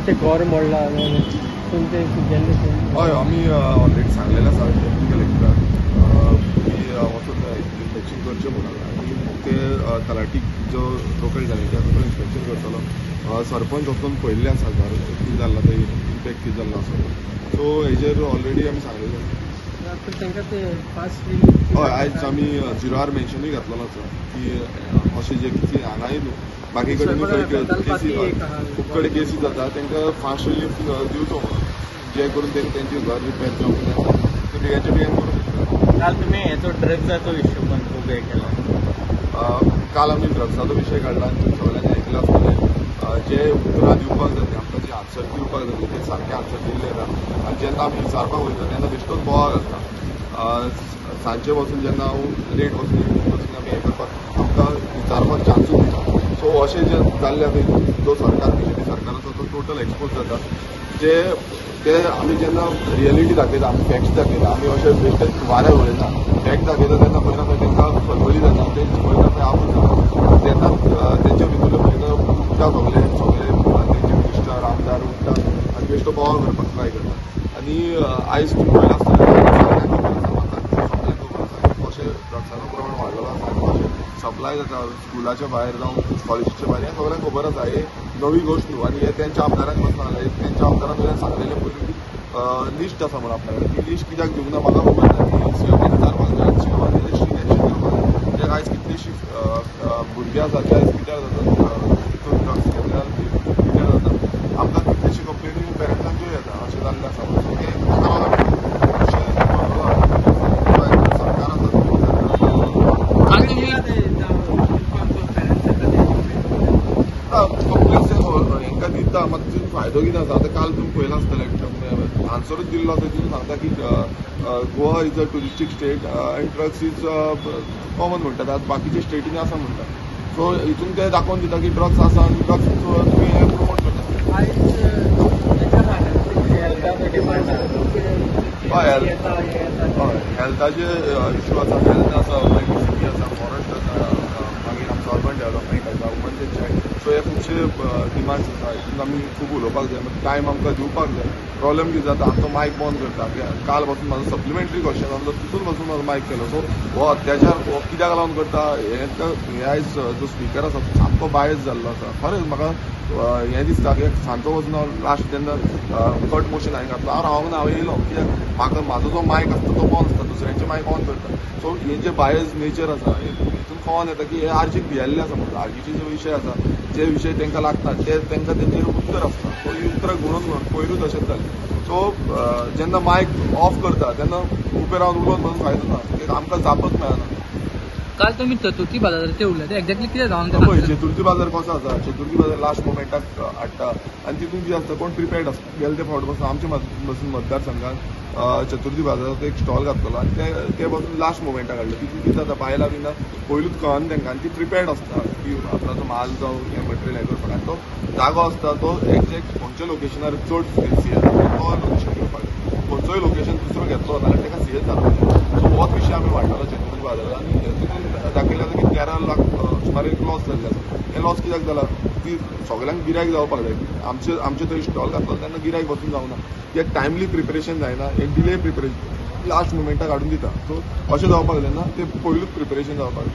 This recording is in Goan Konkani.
कोणाचें घर मोडलां तुमचें गेल्लें? हय, आमी ऑलरेडी सांगलेलें आसा डेप्युटी कलेक्टराक की वचून इन्स्पेक्शन करचें म्हणून, आनी ते तलाटीक जो लोकल तलाठी आसा तो इन्स्पेक्शन करतलो. सरपंच वचून पळयल्लें आसा घर कितें जाल्लां तें, इम्पॅक्ट कितें जाल्लो आसा. सो हेजेर ऑलरेडी आमी सांगलेलें. तांकां ते फास्ट रिलीफ. हय, आयज आमी झिरो आर मेन्शनूय घातलेलो आसा की अशें जे कितें हांगाय न्हू बाकी कडेन केसी, खूब कडेन केसी जाता, तांकां फास्ट रिलीफ दिवचो म्हणून, जे करून तेंचे घर रिपेर जावं कितें आसा ते बेगाच्या बेगीन करूं शकता. काल तुमी हेचो ड्रग्साचो इश्यू पण खूब हे केला. काल आमी ड्रग्साचो विशय काडला आनी तुमी सगळ्यांनी आयकलां आसतलें. जे उतरां दिवपाक जाता आमकां, जे आन्सर दिवपाक जाता ते सारके आन्सर दिल्ले ना, आनी जेन्ना आमी विचारपाक वयता तेन्ना बेश्टोच बोवाळ घालता. सांजचे वचून जेन्ना हांव लेट वचून वचून आमी हें करपाक आमकां विचारपाक चान्सूच दिना. सो अशें जे जाल्लें आसा जो सरकार बीजेपी सरकार आसा तो टोटल एक्सपोज जाता. जे ते आमी जेन्ना रियलिटी दाखयता, आमी फॅक्ट्स दाखयता, आमी अशें बेश्टे वाऱ्यार उलयना, फॅक्ट दाखयता तेन्ना खंय ना खंय तांकां खलबली जाता, ते खंय ना खंय आपूण जाता तेन्ना तेंच्या भितरले खंय उठ्ठा सगळे सगळे तेंचे मिनिस्टर आमदार उठ्ठा आनी बेश्टो बोवाळ करपाक ट्राय करता. आनी आयज तुमी पळयलां आसतलें, सगळ्यांक खबर आसा, सगळ्यांक खबर आसा की कशें ड्रग्साचो प्रमाण वाडलेलो आसा आनी कशें सप्लाय जाता स्कुलाच्या भायर जावं कॉलेजीच्या भायर, हें सगळ्यांक खबर आसा. हे नवी गोश्ट न्हू. आनी हे तेंच्या आमदारांक वचून सांगलें, तेंच्या आमदारान वयल्यान सांगलेलें पयलीं की लिस्ट आसा म्हणून आपल्या कडेन, ती लिस्ट कित्याक दिवंक ना म्हाका खबर ना. ती सीएम विचारपाक जाय, सीएमान लिस्ट एक्शन घेवपाक जाय. कित्याक आयज कितलीशीं भुरगीं आसा ते आयज पिड्ड्यार जातात, तितून ड्रग्स घेतले जाल्यार पिड्ड्यार जाता. आमकां कितलीशी कंप्लेनी पेरंट्सांच्यो येता अशें जाल्लें आसा. तें सरकार आसा, कंप्लेन्स हेंकां दिता, मात तितून फायदो कितें आसा? आतां काल तुमी पळयलां आसतलें, आन्सरूच दिल्लो आसा तितून सांगता की Goa is a touristic state and drugs is common म्हणटात, आतां बाकीच्या स्टेटींनी आसा म्हणटा. सो हितून ते दाखोवन दिता की ड्रग्स आसा आनी ड्रग्स तुमी हें प्रमोट करता. हय, हेल्थाचे इश्यू आसा, हेल्थ आसा, डीसीपी आसा, फॉरेस्ट आसा, मागीर आमचो अर्बन डेवलपमेंट आसा, वुमन्स एंड चायल्ड. सो हे खुबशे डिमांड्स आसा, हितून आमी खूब उलोवपाक जाय, टायम आमकां दिवपाक जाय. प्रॉब्लम कितें जाता, आमचो मायक बंद करता. काल पासून म्हाजो सप्लिमेंटरी क्वेश्चन आसलो, तितून पासून म्हाजो मायक केलो. सो हो अत्याचार हो कित्याक लागून करता हें आयज जो स्पिकर आसा सामको बायस जाल्लो आसा. खरेंच म्हाका हें दिसता की सांजचो वचून हांव लास्ट जेन्ना कट मोशन हांवें घातलो, हांव रावंक ना, हांव येयलो कित्याक म्हाका म्हाजो जो मायक आसता तो ऑन आसता, दुसऱ्यांचे मायक ऑन करता. सो हे जे बायस नेचर आसा हितून कळोन येता की हे आर्जीक भियेल्ले आसा म्हणून. आर्जीचे जे विशय आसा, जे विशय तांकां लागता ते तांकां तेंचेर उत्तर आसता. सो ही उतरां गुणून गुणून पयरूच अशेंच जालें. सो जेन्ना मायक ऑफ करता तेन्ना उबें रावन उलोवन म्हणून फायदो ना, कित्याक आमकां जापच मेळना. काल तुमी चतुर्थी बाजाराचेर उरले, एक्झॅक्टली कितें जावन? पळय चतुर्थी बाजार कसो आसा, चतुर्थी बाजार लास्ट मोमेंटाक हाडटा आनी तितून कितें आसता, कोण प्रिपेर्ड आसता. गेले ते फावट पासून आमच्या पासून मतदारसंघात चतुर्थी बाजाराचो एक स्टॉल घातलेलो आनी ते पासून लास्ट मोमेंटाक हाडलो. तितून कितें जाता, बायलां बिना पयलूच कळना तांकां आनी ती प्रिपेर्ड आसता की आपणाचो माल जावं हें मटेरियल हें करपाक, आनी तो जागो आसता तो एक्झॅक्ट खंयच्या लोकेशनार चड सीएस तो लोकेशन घेवपाक जाय. खंयचोय लोकेशन दुसरो घेतलो जाल्यार ताका सीएस जातलो. सो होच विशय आमी वाडटालो चतुर्थी बाजारात आनी तितून दाखयलें आसा की 13 लाख सुमार एक लॉस जाल्लें आसा. हें लॉस कित्याक जाला की सगळ्यांक गिरायक जावपाक जाय. आमचे थंय स्टॉल घातलो तेन्ना गिरायक वचून जावना, कित्याक टायमली प्रिपरेशन जायना, एक डिले प्रिपरेशन लास्ट मोमेंटाक हाडून दिता. सो अशें जावपाक जायना, तें पयलूच प्रिपरेशन जावपाक जाय.